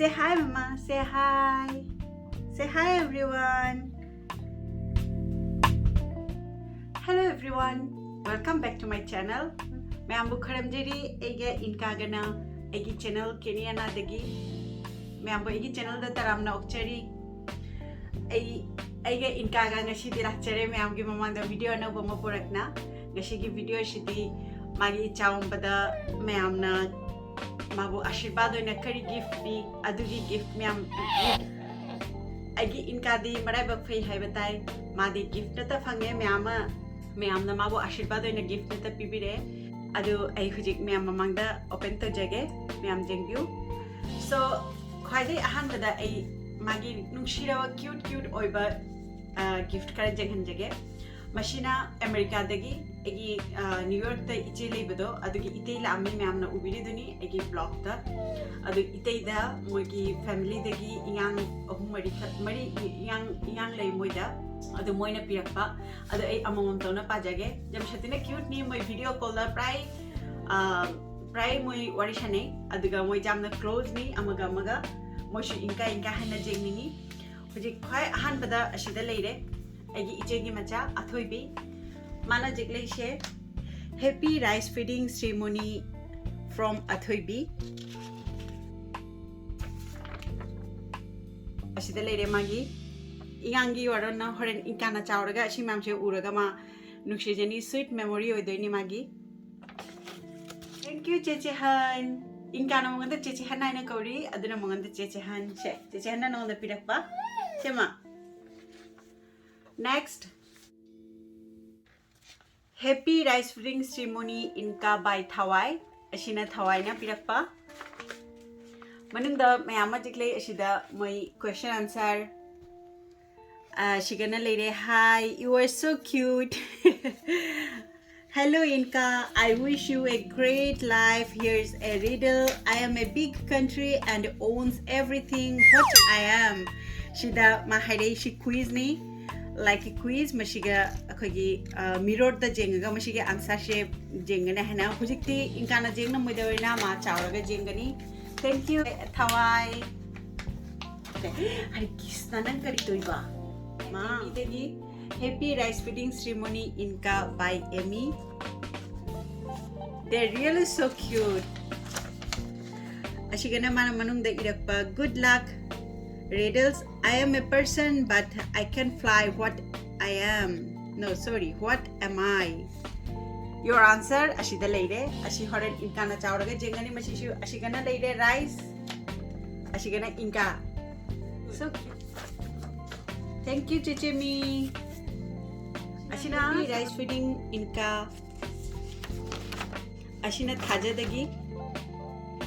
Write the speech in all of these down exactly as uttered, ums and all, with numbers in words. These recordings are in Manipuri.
Say hi, Mama. Say hi. Say hi, everyone. Hello, everyone. Welcome back to my channel. ꯃꯌꯥꯝꯕꯨ ꯈꯔꯝꯖꯔꯤ꯫ ꯑꯩꯒ ꯏꯟꯀꯥꯒꯅ ꯑꯩꯒꯤ ꯆꯦꯅꯦꯜ ꯀꯦꯅꯤꯌꯥꯅꯥꯗꯒꯤ ꯃꯌꯥꯝꯕꯨ ꯑꯩꯒꯤ ꯆꯦꯅꯦꯜꯗ ꯇꯔꯥꯝꯅ ꯑꯣꯛꯆꯔꯤ꯫ ꯑꯩ ꯑꯩꯒ ꯏꯟꯀꯥꯒ ꯉꯁꯤꯗꯤ ꯂꯥꯛꯆꯔꯦ ꯃꯌꯥꯝꯒꯤ ꯃꯃꯥꯡꯗ ꯚꯤꯗꯤꯑꯣ ꯑꯅꯧꯕ ꯑꯃ ꯄꯨꯔꯛꯅ꯫ ꯉꯁꯤꯒꯤ ꯚꯤꯗꯤꯑꯣꯁꯤꯗꯤ ꯃꯥꯒꯤ ꯏꯆꯥ ꯑꯣꯟꯕꯗ ꯃꯌꯥꯝꯅ ꯃꯥꯕꯨ ꯑꯥꯁꯤꯔꯕꯥꯗ ꯑꯣꯏꯅ ꯀꯔꯤ ꯒꯤꯐ ꯄꯤ, ꯑꯗꯨꯒꯤ ꯒꯤꯐ ꯃꯌꯥꯝ꯫ ꯑꯩꯒꯤ ꯏꯟꯀꯥꯗꯤ ꯃꯔꯥꯏꯕꯛ ꯐꯩ ꯍꯥꯏꯕ ꯇꯥꯏ꯫ ꯃꯥꯗꯤ ꯒꯤꯐ ꯅꯠꯇ ꯐꯪꯉꯦ ꯃꯌꯥꯝ ꯑꯃ꯫ ꯃꯌꯥꯝꯅ ꯃꯥꯕꯨ ꯑꯥꯁꯤꯔꯕꯥꯗ ꯑꯣꯏꯅ ꯒꯤꯐ ꯅꯠꯇ ꯄꯤꯕꯤꯔꯦ꯫ ꯑꯗꯨ ꯑꯩ ꯍꯧꯖꯤꯛ ꯃꯌꯥꯝ ꯃꯃꯥꯡꯗ ꯑꯣꯄꯟ ꯇꯧꯖꯒꯦ꯫ ꯃꯌꯥꯝ ꯌꯦꯡꯕꯤꯌꯨ꯫ ꯁꯣ, ꯈ꯭ꯋꯥꯏꯗꯒꯤ ꯑꯍꯥꯟꯕꯗ ꯑꯩ ꯃꯥꯒꯤ ꯅꯨꯡꯁꯤꯔꯕ ꯀ꯭ꯌꯨꯠ ꯀ꯭ꯌꯨꯠ ꯑꯣꯏꯕ ꯒꯤꯐ ꯈꯔ ꯌꯦꯡꯍꯟꯖꯒꯦ꯫ ꯃꯁꯤꯅ ꯑꯃꯦꯔꯤꯀꯥꯗꯒꯤ ꯑꯩꯒꯤ, ꯑ, ꯅ꯭ꯌꯨ ꯌꯣꯔꯛꯇ ꯏꯆꯦ ꯂꯩꯕꯗꯣ, ꯑꯗꯨꯒꯤ ꯏꯇꯩ ꯂꯥꯛꯑꯝꯃꯤ, ꯃꯌꯥꯝꯅ ꯎꯕꯤꯔꯤꯗꯨꯅꯤ ꯑꯩꯒꯤ ꯕ꯭ꯂꯣꯒꯇ꯫ ꯑꯗꯨ ꯏꯇꯩꯗ ꯃꯣꯏꯒꯤ ꯐꯦꯃꯤꯂꯤꯗꯒꯤ ꯏꯉꯥꯡ ꯑꯍꯨꯝ ꯃꯔꯤꯈꯛ, ꯃꯔꯤ ꯏꯉꯥꯡ, ꯏꯉꯥꯡ ꯂꯩ ꯃꯣꯏꯗ꯫ ꯑꯗꯨ ꯃꯣꯏꯅ ꯄꯤꯔꯛꯄ꯫ ꯑꯗꯨ ꯑꯩ ꯑꯃꯃꯝ ꯇꯧꯅ ꯄꯥꯖꯒꯦ꯫ ꯌꯥꯝ ꯁꯥꯊꯤꯅ ꯀ꯭ꯌꯨꯠꯅꯤ꯫ ꯃꯣꯏ ꯚꯤꯗꯤꯑꯣ ꯀꯣꯜꯗ ꯄ꯭ꯔꯥꯏ, ꯑ, ꯄ꯭ꯔꯥꯏ ꯃꯣꯏ ꯋꯥꯔꯤ ꯁꯥꯟꯅꯩ꯫ ꯑꯗꯨꯒ ꯃꯣꯏ ꯌꯥꯝꯅ ꯀ꯭ꯂꯣꯖꯅꯤ ꯑꯃꯒ ꯑꯃꯒ꯫ ꯃꯣꯏꯁꯨ ꯏꯟꯀꯥ ꯏꯟꯀꯥ ꯍꯥꯏꯅ ꯌꯦꯡꯅꯤꯡꯉꯤ꯫ ꯍꯧꯖꯤꯛ ꯈ꯭ꯋꯥꯏ ꯑꯍꯥꯟꯕꯗ ꯑꯁꯤꯗ ꯂꯩꯔꯦ꯫ ꯑꯩꯒꯤ ꯏꯆꯦꯒꯤ ꯃꯆꯥ ꯑꯊꯣꯏꯕꯤ꯫ ꯃꯥꯅ ꯍꯧꯖꯤꯛ ꯂꯩꯁꯦ Happy Rice Feeding Ceremony from ꯑꯊꯣꯏꯕꯤ꯫ ꯑꯁꯤꯗ ꯂꯩꯔꯦ ꯃꯥꯒꯤ꯫ ꯏꯉꯥꯡꯒꯤ ꯋꯥꯔꯣꯜꯅ ꯍꯣꯔꯦꯟ ꯏꯟꯀꯥꯅ ꯆꯥꯎꯔꯒ ꯑꯁꯤ ꯃꯌꯥꯝꯁꯦ ꯎꯔꯒ ꯃꯥ ꯅꯨꯡꯁꯤꯖꯅꯤ, sweet memory ꯑꯣꯏꯗꯣꯏꯅꯤ ꯃꯥꯒꯤ꯫ Thank you, ꯆꯦꯆꯦ ꯍꯟ꯫ ꯏꯟꯀꯥꯅ ꯃꯉꯣꯟꯗ ꯆꯦꯆꯦ ꯍꯟ ꯍꯥꯏꯅ ꯀꯧꯔꯤ, ꯑꯗꯨꯅ ꯃꯉꯣꯟꯗ ꯆꯦꯆꯦ ꯍꯟ꯫ ꯁꯦ, ꯆꯦꯆꯦ ꯍꯟꯅ ꯅꯉꯣꯟꯗ ꯄꯤꯔꯛꯄ꯫ ꯁꯦ ꯃꯥ꯫ Next. Happy Rice Feeding Ceremony Inka by ꯊꯋꯥꯏ꯫ ꯑꯁꯤꯅ ꯊꯋꯥꯏꯅ ꯄꯤꯔꯛꯄ꯫ ꯃꯅꯨꯡꯗ ꯃꯌꯥꯝ ꯑꯃ ꯍꯧꯖꯤꯛ ꯂꯩ꯫ ꯑꯁꯤꯗ ꯃꯣꯏ question answer, ꯑ, ꯁꯤꯒꯅ ꯂꯩꯔꯦ꯫ Hi, you are so cute. Hello, Inka. I wish you a great life. Here's a riddle. I am a big country and owns everything. What I am? ꯁꯤꯗ ꯃꯥ ꯍꯥꯏꯔꯛꯏ, ꯁꯤ quiz ꯅꯤ, like a quiz꯫ ꯃꯁꯤꯒ ꯑꯩꯈꯣꯏꯒꯤ, ꯑ, mirror ꯗ ꯌꯦꯡꯉꯒ ꯃꯁꯤꯒꯤ answer ꯁꯦ ꯌꯦꯡꯒꯅꯤ ꯍꯥꯏꯅ꯫ ꯍꯧꯖꯤꯛꯇꯤ ꯏꯟꯀꯥꯅ ꯌꯦꯡ ꯉꯝꯃꯣꯏꯗꯕꯅꯤꯅ ꯃꯥ ꯆꯥꯎꯔꯒ ꯌꯦꯡꯒꯅꯤ꯫ Thank you, ꯊꯋꯥꯏ꯫ ꯍꯥꯏ, ꯀꯤꯁꯅ ꯅꯪ ꯀꯔꯤ ꯇꯧꯏꯕ? ꯃꯥ꯫ ꯑꯗꯒꯤ Happy Rice Feeding Ceremony Inka by Amy. They're really so cute. ꯑꯁꯤꯒꯅ ꯃꯥꯅ ꯃꯅꯨꯡꯗ ꯏꯔꯛꯄ, "Good luck, Riddles. I am a person, but I can fly. What I am? No, sorry. What am I? Your answer." ꯑꯁꯤꯗ ꯂꯩꯔꯦ꯫ ꯑꯁꯤ ꯍꯣꯔꯦꯟ ꯏꯟꯀꯥꯅ ꯆꯥꯎꯔꯒ ꯌꯦꯡꯒꯅꯤ꯫ ꯃꯁꯤꯁꯨ ꯑꯁꯤꯒꯅ ꯂꯩꯔꯦ, rice꯫ ꯑꯁꯤꯒꯅ ꯏꯟꯀꯥ꯫ So cute. Thank you, ꯆꯦꯆꯦ ꯃꯤ꯫ ꯑꯁꯤꯅ Happy Rice Feeding Inka꯫ ꯑꯁꯤꯅ ꯊꯥꯖꯗꯒꯤ꯫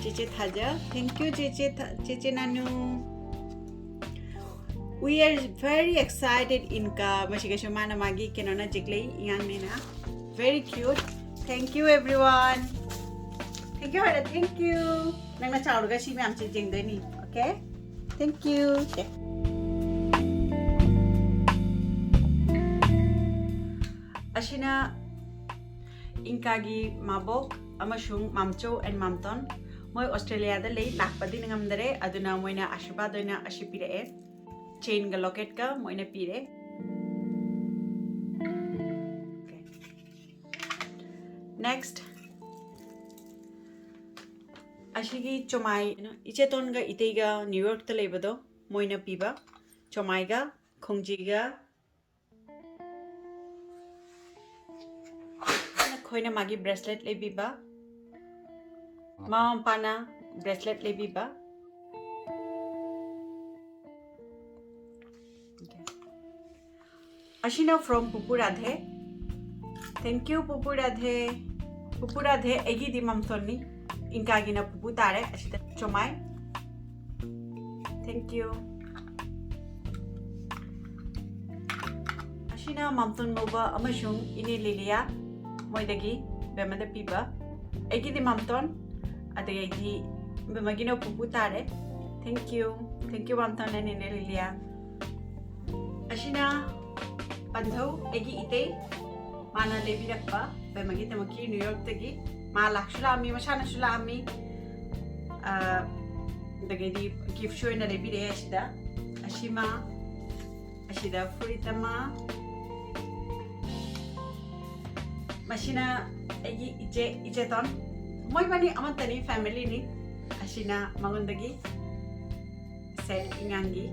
ꯆꯦꯆꯦ ꯊꯥꯖ꯫ Thank you, ꯆꯦꯆꯦ ꯊ-, ꯆꯦꯆꯦ ꯅꯥꯅꯨ꯫ We are very excited, Inka꯫ ꯃꯁꯤꯒꯁꯨ ꯃꯥꯅ ꯃꯥꯒꯤ ꯀꯩꯅꯣꯅ ꯖꯤꯛꯂꯩ ꯏꯉꯥꯡꯅꯦꯅ꯫ Very cute. Thank you, everyone. Thank you ꯍꯥꯏꯔ, thank you꯫ ꯅꯪꯅ ꯆꯥꯎꯔꯒ ꯁꯤ ꯃꯌꯥꯝꯁꯦ ꯌꯦꯡꯗꯣꯏꯅꯤ꯫ Okay? Thank you. Okay. ꯑꯁꯤꯅ ꯏꯟꯀꯥꯒꯤ ꯃꯥꯕꯣꯛ ꯑꯃꯁꯨꯡ ꯃꯥꯝꯆꯧ and ꯃꯥꯝꯇꯣꯟ꯫ ꯃꯣꯏ ꯑꯣꯁꯇ꯭ꯔꯦꯂꯤꯌꯥꯗ ꯂꯩ, ꯂꯥꯛꯄꯗꯤ ꯉꯝꯗꯔꯦ, ꯑꯗꯨꯅ ꯃꯣꯏꯅ ꯑꯥꯁꯤꯔꯕꯥꯗ ꯑꯣꯏꯅ ꯑꯁꯤ ꯄꯤꯔꯛꯑꯦ꯫ Chainꯒ locketꯀ ꯃꯣꯏꯅ ꯄꯤꯔꯦ꯫ Okay. Next, ꯑꯁꯤꯒꯤ ꯆꯣꯃꯥꯏ, ꯏꯆꯦꯇꯣꯟꯒ ꯏꯇꯩꯒ ꯅ꯭ꯌꯨ ꯌꯣꯔꯛꯇ ꯂꯩꯕꯗꯣ, ꯃꯣꯏꯅ ꯄꯤꯕ ꯆꯣꯃꯥꯏꯒ ꯈꯣꯡꯖꯤꯒ꯫ ꯑꯩꯈꯣꯏꯅ ꯃꯥꯒꯤ bracelet ꯂꯩꯕꯤꯕ, ꯃꯃꯥ ꯃꯄꯥꯅ bracelet ꯂꯩꯕꯤꯕ꯫ Okay. ꯑꯁꯤꯅ from ꯄꯨꯄꯨ ꯔꯥꯙꯦ꯫ Thank you, ꯄꯨꯄꯨ ꯔꯥꯙꯦ꯫ ꯄꯨꯄꯨ ꯔꯥꯙꯦ, ꯑꯩꯒꯤꯗꯤ ꯃꯥꯝꯇꯣꯟꯅꯤ, ꯏꯟꯀꯥꯒꯤꯅ ꯄꯨꯄꯨ ꯇꯥꯔꯦ꯫ ꯑꯁꯤꯗ ꯆꯣꯃꯥꯏ꯫ Thank you. ꯑꯁꯤꯅ ꯃꯥꯝꯇꯣꯟ ꯃꯧꯕ ꯑꯃꯁꯨꯡ ꯏꯅꯦ ꯂꯤꯂꯤꯌꯥ, ꯃꯣꯏꯗꯒꯤ ꯕꯦꯝꯃꯗ ꯄꯤꯕ꯫ ꯑꯩꯒꯤꯗꯤ ꯃꯥꯝꯇꯣꯟ, ꯑꯗꯒꯤ ꯕꯦꯝꯃꯒꯤꯅ ꯄꯨꯄꯨ ꯇꯥꯔꯦ꯫ Thank you. Thank you, ꯃꯥꯝꯇꯣꯟ and ꯏꯅꯦ ꯂꯤꯂꯤꯌꯥ꯫ ꯑꯁꯤꯅ ꯄꯟꯊꯧ, ꯑꯩꯒꯤ ꯏꯇꯩ, ꯃꯥꯅ ꯂꯩꯕꯤꯔꯛꯄ ꯕꯦꯝꯃꯒꯤꯗꯃꯛꯀꯤ ꯅ꯭ꯌꯨ ꯌꯣꯔꯛꯇꯒꯤ꯫ ꯃꯥ ꯂꯥꯛꯁꯨ ꯂꯥꯛꯑꯝꯃꯤ, ꯃꯁꯥꯅꯁꯨ ꯂꯥꯛꯑꯝꯃꯤ꯫ ꯑꯥ, ꯑꯗꯒꯤꯗꯤ gift ꯁꯨ ꯑꯣꯏꯅ ꯂꯩꯕꯤꯔꯛꯑꯦ꯫ ꯑꯁꯤꯗ ꯑꯁꯤꯃ, ꯑꯁꯤꯗ ꯐꯨꯔꯤꯠ ꯑꯃ, ꯃꯁꯤꯅ ꯑꯩꯒꯤ ꯏꯆꯦ, ꯏꯆꯦꯇꯣꯟ꯫ ꯃꯣꯏꯕꯥꯅꯤ ꯑꯃꯠꯇꯅꯤ, family ꯅꯤ꯫ ꯑꯁꯤꯅ ꯃꯉꯣꯟꯗꯒꯤ set ꯏꯉꯥꯡꯒꯤ꯫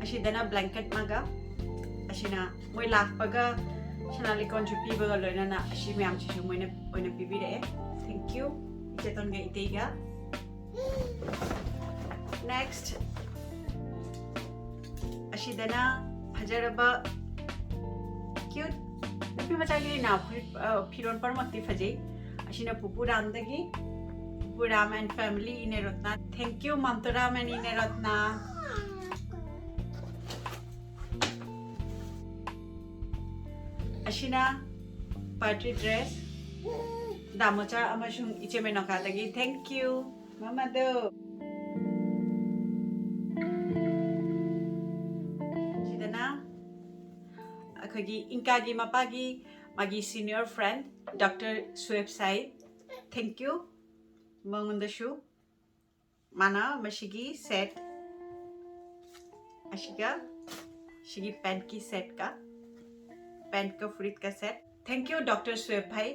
ꯑꯁꯤꯗꯅ blanket ꯑꯃꯒ, ꯑꯁꯤꯅ ꯃꯣꯏ ꯂꯥꯛꯄꯒ ꯁꯅꯥ ꯂꯤꯛꯀꯣꯟꯁꯨ ꯄꯤꯕꯒ ꯂꯣꯏꯅꯅ ꯑꯁꯤ ꯃꯌꯥꯝꯁꯤꯁꯨ ꯃꯣꯏꯅ ꯑꯣꯏꯅ ꯄꯤꯕꯤꯔꯛꯑꯦ꯫ Thank you, ꯏꯆꯦꯇꯣꯟꯒ ꯏꯇꯩꯒ꯫ Next, ꯑꯁꯤꯗꯅ ꯐꯖꯔꯕ cute ꯅꯨꯄꯤ ꯃꯆꯥꯒꯤꯅꯤꯅ ꯐꯨꯔꯤꯠ, ꯑ, ꯐꯤꯔꯣꯜ ꯄꯨꯝꯅꯃꯛꯇꯤ ꯐꯖꯩ꯫ ꯑꯁꯤꯅ ꯄꯨꯄꯨ ꯔꯥꯝꯗꯒꯤ, ꯄꯨꯄꯨ ꯔꯥꯝ and family, ꯏꯅꯦ ꯔꯣꯠꯅꯥ꯫ Thank you, ꯃꯥꯝꯇꯣ ꯔꯥꯝ and ꯏꯅꯦ ꯔꯣꯠꯅꯥ꯫ ꯑꯁꯤꯅ party dress, ꯗꯥꯃꯣꯆꯥ ꯑꯃꯁꯨꯡ ꯏꯆꯦ ꯃꯦꯅꯣꯀꯥꯗꯒꯤ꯫ Thank you, ꯃꯃꯥꯗꯣ꯫ ꯁꯤꯗꯅ ꯑꯩꯈꯣꯏꯒꯤ ꯏꯟꯀꯥꯒꯤ ꯃꯄꯥꯒꯤ ꯃꯥꯒꯤ senior friend Doctor ꯁꯨꯑꯦꯕ side. Thank you ꯃꯉꯣꯟꯗꯁꯨ꯫ ꯃꯥꯅ ꯃꯁꯤꯒꯤ set, ꯑꯁꯤꯒ ꯁꯤꯒꯤ pant ꯀꯤ set ꯀ, pant ꯀ ꯐꯨꯔꯤꯠ ꯀ set꯫ Thank you, Doctor ꯁꯨꯑꯦꯕ ꯚꯥꯏ꯫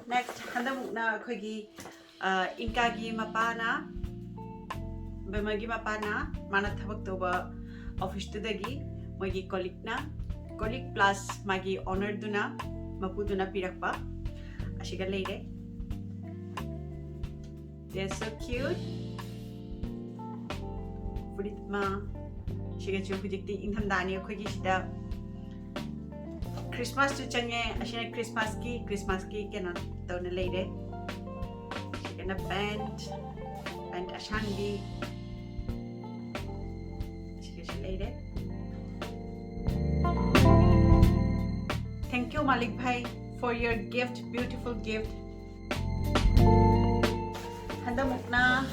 Next, ꯍꯟꯗꯛꯃꯨꯛꯅ ꯑꯩꯈꯣꯏꯒꯤ, ꯑ, ꯏꯟꯀꯥꯒꯤ ꯃꯄꯥꯅ, ꯕꯦꯃꯔꯒꯤ ꯃꯄꯥꯅ ꯃꯥꯅ ꯊꯕꯛ ꯇꯧꯕ office ꯇꯨꯗꯒꯤ ꯃꯣꯏꯒꯤ colleague ꯅ, colleague plus ꯃꯥꯒꯤ owner ꯗꯨꯅ, ꯃꯄꯨꯗꯨꯅ ꯄꯤꯔꯛꯄ ꯑꯁꯤꯒ ꯂꯩꯔꯦ꯫ They're so cute. ꯐꯨꯔꯤꯠ ꯑꯃ, ꯁꯤꯒꯁꯨ ꯍꯧꯖꯤꯛꯇꯤ ꯏꯪꯊꯝꯊꯥꯅꯤ, ꯑꯩꯈꯣꯏꯒꯤ ꯁꯤꯗ Christmas ꯁꯨ ꯆꯪꯉꯦ꯫ ꯑꯁꯤꯅ Christmas ꯀꯤ, Christmas ꯀꯤ ꯀꯩꯅꯣ ꯇꯧꯅ ꯂꯩꯔꯦ꯫ ꯁꯤꯒꯅ pant, pant ꯑꯁꯥꯡꯕꯤ꯫ ꯁꯤꯒꯁꯨ ꯂꯩꯔꯦ꯫ Thank you, ꯃꯥꯂꯤꯛ ꯚꯥꯏ, for your gift, beautiful gift. ꯍꯟꯗꯛꯃꯨꯛꯅ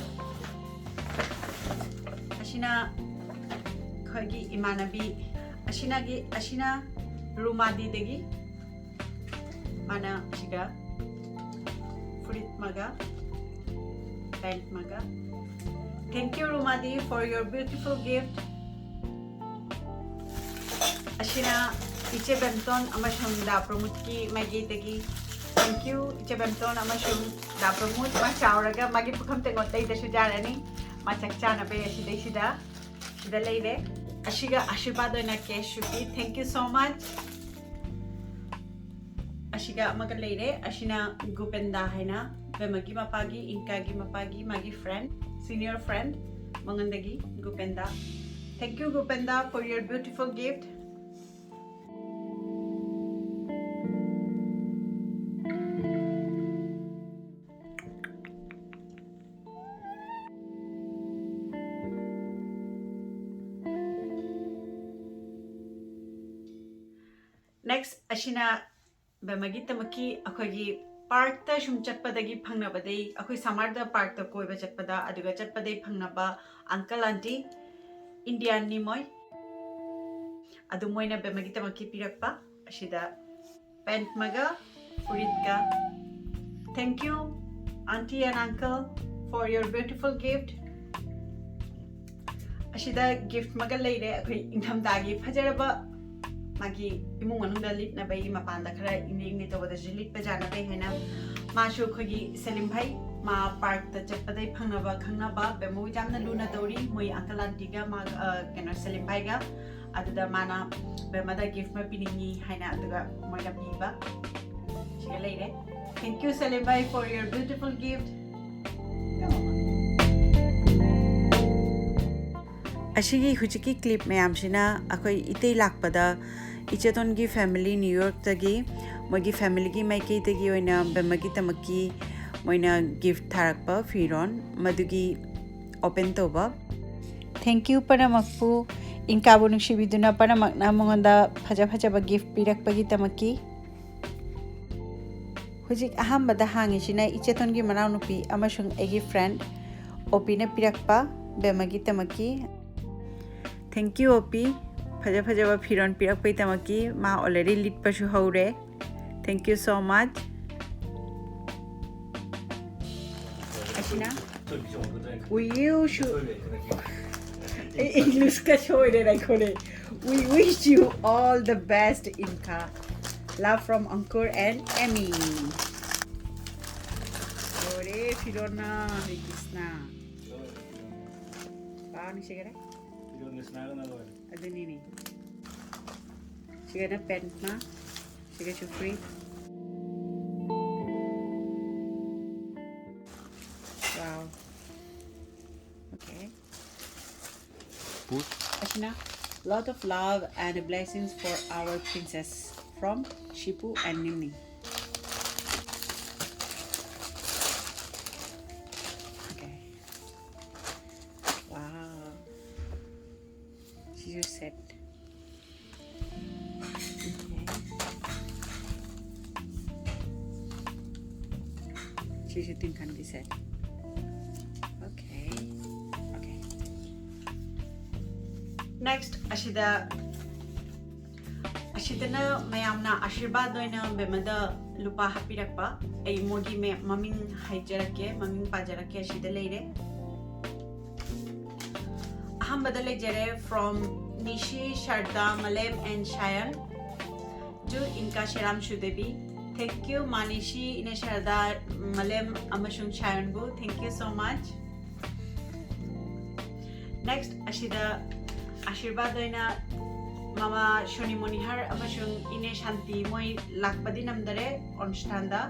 ꯑꯁꯤꯅ ꯑꯩꯈꯣꯏꯒꯤ ꯏꯃꯥꯟꯅꯕꯤ, ꯑꯁꯤꯅꯒꯤ, ꯑꯁꯤꯅ ꯔꯨꯃꯥꯗꯤꯗꯒꯤ꯫ ꯃꯥꯅ ꯁꯤꯒ ꯐꯨꯔꯤꯠ ꯑꯃꯒ, ꯄꯦꯟꯠ ꯑꯃꯒ. Thank you, ꯔꯨꯃꯥꯗꯤ, for your beautiful gift. ꯑꯁꯤꯅ ꯏꯆꯦ ꯕꯦꯝꯇꯣꯟ ꯑꯃꯁꯨꯡ ꯗꯥ ꯄ꯭ꯔꯃꯣꯗꯀꯤ ꯃꯥꯏꯀꯩꯗꯒꯤ. Thank you, ꯏꯆꯦ ꯕꯦꯝꯇꯣꯟ ꯑꯃꯁꯨꯡ ꯗꯥ ꯄ꯭ꯔꯃꯣꯗ. ꯃꯥ ꯆꯥꯎꯔꯒ ꯃꯥꯒꯤ ꯄꯨꯈꯝ ꯇꯦꯡꯀꯣꯠꯇꯩꯗꯁꯨ ꯆꯥꯔꯅꯤ. ꯃꯥ ꯆꯥꯛ ꯆꯥꯅꯕ ꯑꯁꯤꯗꯩꯁꯤꯗ ꯁꯤꯗ ꯂꯩꯔꯦ. ꯑꯁꯤꯒ ꯑꯥꯁꯤꯔꯕꯥꯗ ꯑꯣꯏꯅ cash ꯁꯨ ꯄꯤ. Thank you so much. ꯑꯁꯤꯒ ꯑꯃꯒ ꯂꯩꯔꯦ. ꯑꯁꯤꯅ ꯒꯣꯄꯦꯟꯗꯥ ꯍꯥꯏꯅ ꯕꯦꯃꯒꯤ ꯃꯄꯥꯒꯤ, ꯏꯟꯀꯥꯒꯤ ꯃꯄꯥꯒꯤ, ꯃꯥꯒꯤ friend, senior friend, ꯃꯉꯣꯟꯗꯒꯤ ꯒꯣꯄꯦꯟꯗꯥ. Thank you, ꯒꯣꯄꯦꯟꯗꯥ, for your beautiful gift. Next, ꯑꯁꯤꯅ ꯕꯦꯃꯒꯤꯗꯃꯛꯀꯤ ꯑꯩꯈꯣꯏꯒꯤ park ꯇ ꯁꯨꯝ ꯆꯠꯄꯗꯒꯤ ꯐꯪꯅꯕꯗꯩ, ꯑꯩꯈꯣꯏ summer ꯗ park ꯇ ꯀꯣꯏꯕ ꯆꯠꯄꯗ, ꯑꯗꯨꯒ ꯆꯠꯄꯗꯩ ꯐꯪꯅꯕ uncle aunty, Indian ꯅꯤ ꯃꯣꯏ. ꯑꯗꯨ ꯃꯣꯏꯅ ꯕꯦꯃꯒꯤꯗꯃꯛꯀꯤ ꯄꯤꯔꯛꯄ ꯑꯁꯤꯗ ꯄꯦꯟꯠ ꯑꯃꯒ ꯐꯨꯔꯤꯠꯀ. Thank you, aunty and uncle, for your beautiful gift. ꯑꯁꯤꯗ gift ꯑꯃꯒ ꯂꯩꯔꯦ, ꯑꯩꯈꯣꯏ ꯏꯪꯊꯝꯊꯥꯒꯤ ꯐꯖꯔꯕ ꯃꯥꯒꯤ ꯏꯃꯨꯡ ꯃꯅꯨꯡꯗ ꯂꯤꯠꯅꯕꯒꯤ, ꯃꯄꯥꯟꯗ ꯈꯔ ꯏꯪꯂꯤ ꯏꯪꯂꯤ ꯇꯧꯕꯗꯁꯨ ꯂꯤꯠꯄ ꯌꯥꯅꯕ ꯍꯥꯏꯅ. ꯃꯥꯁꯨ ꯑꯩꯈꯣꯏꯒꯤ ꯁꯦꯂꯤꯝ ꯚꯥꯏ, ꯃꯥ park ꯇ ꯆꯠꯄꯗꯩ ꯐꯪꯅꯕ ꯈꯪꯅꯕ ꯕꯦꯃꯨ ꯌꯥꯝꯅ ꯂꯨꯅ ꯇꯧꯔꯤ, ꯃꯣꯏ uncle aunty ꯒ ꯃꯥ, ꯑ, ꯀꯩꯅꯣ, ꯁꯦꯂꯤꯝ ꯚꯥꯏꯒ. ꯑꯗꯨꯗ ꯃꯥꯅ ꯕꯦꯃꯗ gift ꯑꯃ ꯄꯤꯅꯤꯡꯉꯤ ꯍꯥꯏꯅ, ꯑꯗꯨꯒ ꯃꯣꯏꯅ ꯄꯤꯕ ꯁꯤꯒ ꯂꯩꯔꯦ. Thank you, ꯁꯦꯂꯤꯝ ꯚꯥꯏ, for your beautiful gift. ꯑꯁꯤꯒꯤ ꯍꯧꯖꯤꯛꯀꯤ clip ꯃꯌꯥꯝꯁꯤꯅ ꯑꯩꯈꯣꯏ ꯏꯇꯩ ꯂꯥꯛꯄꯗ ꯏꯆꯦꯇꯣꯟꯒꯤ family New York ꯇꯒꯤ ꯃꯣꯏꯒꯤ family ꯒꯤ ꯃꯥꯏꯀꯩꯗꯒꯤ ꯑꯣꯏꯅ ꯕꯦꯃꯒꯤꯗꯃꯛꯀꯤ ꯃꯣꯏꯅ gift ꯊꯥꯔꯛꯄ ꯐꯤꯔꯣꯟ, ꯃꯗꯨꯒꯤ open ꯇꯧꯕ. Thank you ꯄꯨꯝꯅꯃꯛꯄꯨ, ꯏꯟꯀꯥꯕꯨ ꯅꯨꯡꯁꯤꯕꯤꯗꯨꯅ ꯄꯨꯝꯅꯃꯛꯅ ꯃꯉꯣꯟꯗ ꯐꯖ ꯐꯖꯕ gift ꯄꯤꯔꯛꯄꯒꯤꯗꯃꯛꯀꯤ. ꯍꯧꯖꯤꯛ ꯑꯍꯥꯟꯕꯗ ꯍꯥꯡꯉꯤꯁꯤꯅ ꯏꯆꯦꯇꯣꯟꯒꯤ ꯃꯅꯥꯎꯅꯨꯄꯤ ꯑꯃꯁꯨꯡ ꯑꯩꯒꯤ friend ꯑꯣꯄꯤꯅ ꯄꯤꯔꯛꯄ ꯕꯦꯃꯒꯤꯗꯃꯛꯀꯤ. Thank you, ꯑꯣꯄꯤ, ꯐꯖ ꯐꯖꯕ ꯐꯤꯔꯣꯟ ꯄꯤꯔꯛꯄꯩꯗꯃꯛꯀꯤ. ꯃꯥ already ꯂꯤꯠꯄꯁꯨ ꯍꯧꯔꯦ. Thank you so much. ꯑꯁꯤꯅ, we wish you, English ꯀ ꯁꯣꯏꯔꯦ ꯑꯩꯈꯣꯏꯅꯦ. We wish you all the best, Inka. Love from Ankur and Emmy. ꯂꯣꯏꯔꯦ ꯐꯤꯔꯣꯟꯅ ꯍꯔꯦ ꯀ꯭ꯔꯤꯁꯅ. ꯄꯥꯎꯅꯤ ꯁꯤꯒꯔꯦ. ꯑꯗꯨꯅꯤꯅꯦ. ꯁꯤꯒꯅ ꯄꯦꯟꯠꯅ, ꯁꯤꯒꯁꯨ free. Wow. Okay. ꯑꯁꯤꯅ, lot of love and blessings for our princess from Shipu and Nimni. Okay. Wow. She's your set. Okay. ꯁꯤꯁꯨ ꯇꯤꯡꯈꯪꯒꯤ set. Okay. Okay. Next, ꯑꯁꯤꯗ, ꯑꯁꯤꯗꯅ ꯃꯌꯥꯝꯅ ꯑꯥꯁꯤꯔꯕꯥꯗ ꯑꯣꯏꯅ ꯕꯦꯝꯃꯗ ꯂꯨꯄꯥ ꯍꯥꯞꯄꯤꯔꯛꯄ. ꯑꯩ ꯃꯣꯏꯒꯤ ꯃꯦ-, ꯃꯃꯤꯡ ꯍꯥꯏꯖꯔꯛꯀꯦ, ꯃꯃꯤꯡ ꯄꯥꯖꯔꯛꯀꯦ, ꯑꯁꯤꯗ ꯂꯩꯔꯦ. ꯑꯍꯥꯟꯕꯗ ꯂꯩꯖꯔꯦ, from Nishi, Sharda, Malem and Shayan to Inka Sheram Shudebi. Thank you, ꯃꯥ ꯅꯤꯁꯤ, ꯏꯅꯦ ꯁꯔꯗꯥ, ꯃꯥꯂꯦꯝ ꯑꯃꯁꯨꯡ ꯁꯥꯌꯟꯕꯨ. Thank you so much. Next, ꯑꯁꯤꯗ ꯑꯥꯁꯤꯔꯕꯥꯗ ꯑꯣꯏꯅ ꯃꯃꯥ ꯁꯣꯅꯤ ꯃꯣꯅꯤꯍꯥꯔ ꯑꯃꯁꯨꯡ ꯏꯅꯦ ꯁꯥꯟꯇꯤ ꯃꯣꯏ ꯂꯥꯛꯄꯗꯤ ꯅꯝꯗꯔꯦ, ꯑꯣꯟꯁꯊꯥꯟꯗ,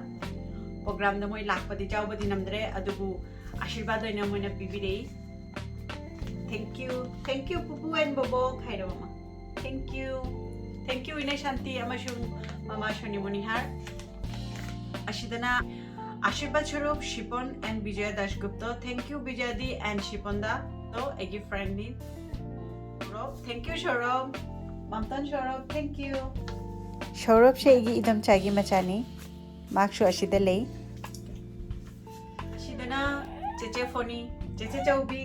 programꯗ ꯃꯣꯏ ꯂꯥꯛꯄꯗꯤ ꯌꯥꯎꯕꯗꯤ ꯅꯝꯗꯔꯦ, ꯑꯗꯨꯕꯨ ꯑꯥꯁꯤꯔꯕꯥꯗ ꯑꯣꯏꯅ ꯃꯣꯏꯅ ꯄꯤꯕꯤꯔꯛꯏ꯫ Thank you, thank you, Pupu and Bobo ꯈꯥꯏꯔꯣ ꯃꯃꯥ. Thank you, thank you, ꯏꯅꯦ ꯁꯥꯟꯇꯤ ꯑꯃꯁꯨꯡ ꯃꯃꯥ ꯁꯣꯅꯤ ꯃꯣꯅꯤꯍꯥꯔ꯫ ꯑꯁꯤꯗꯅ Ashirbad Sarup Sipon and Bijoy Dasgupta. Thank you, ꯕꯤꯖꯌꯗꯤ and ꯁꯤꯄꯣꯟꯗ. ꯇꯣ ꯑꯩꯒꯤ friendꯅꯤ꯫ ꯁꯧꯔꯚ, thank you, ꯁꯧꯔꯚ. ꯃꯝꯇꯟ ꯁꯧꯔꯚ, thank you. ꯁꯧꯔꯚꯁꯦ ꯑꯩꯒꯤ ꯏꯗꯣꯝꯆꯥꯒꯤ ꯃꯆꯥꯅꯤ꯫ ꯃꯍꯥꯛꯁꯨ ꯑꯁꯤꯗ ꯂꯩ꯫ ꯑꯁꯤꯗꯅ ꯆꯦꯆꯦ ꯐꯣꯅꯤ, ꯆꯦꯆꯦ Chaobi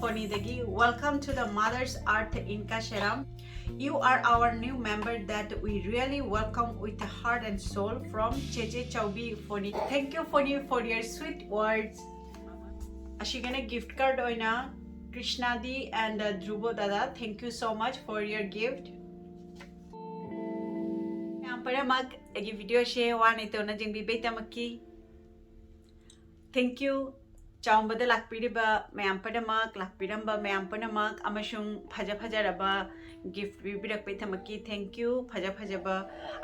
ꯐꯣꯅꯤꯗꯒꯤ, "Welcome to the Mother's Earth, Inka Sheram. You are our new member that we really welcome with the heart and soul from Cheche Chaubi Phoni. Thank you, Phoni, for your sweet words. ꯑꯁꯤꯒꯅ gift card ꯑꯣꯏꯅ ꯀ꯭ꯔꯤꯁꯅꯥꯗꯤ and Dhruvo dada, thank you so much for your gift. ꯃꯌꯥꯝ ꯄꯨꯝꯅꯃꯛ ꯑꯩꯒꯤ video ꯁꯦ ꯋꯥꯅ ꯇꯧꯅ ꯌꯦꯡꯕꯤꯕꯩꯗꯃꯛꯀꯤ thank you. ꯆꯥꯎꯝꯕꯗ ꯂꯥꯛꯄꯤꯔꯤꯕ ꯃꯌꯥꯝ ꯄꯨꯝꯅꯃꯛ, ꯂꯥꯛꯄꯤꯔꯝꯕ ꯃꯌꯥꯝ ꯄꯨꯝꯅꯃꯛ, ꯑꯃꯁꯨꯡ ꯐꯖ ꯐꯖꯔꯕ gift ꯄꯤꯕꯤꯔꯛꯄꯩꯗꯃꯛꯀꯤ thank you. ꯐꯖ ꯐꯖꯕ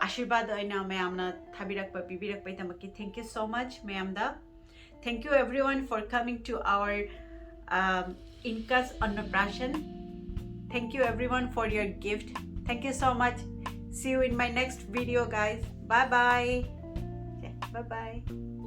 ꯑꯥꯁꯤꯔꯕꯥꯗ ꯑꯣꯏꯅ ꯃꯌꯥꯝꯅ ꯊꯥꯕꯤꯔꯛꯄ, ꯄꯤꯕꯤꯔꯛꯄꯩꯗꯃꯛꯀꯤ thank you so much ꯃꯌꯥꯝꯗ. Thank you everyone for coming to our um, Inka's Annaprashan. Thank you everyone for your gift. Thank you so much. See you in my next video, guys. Bye bye. Okay, bye bye.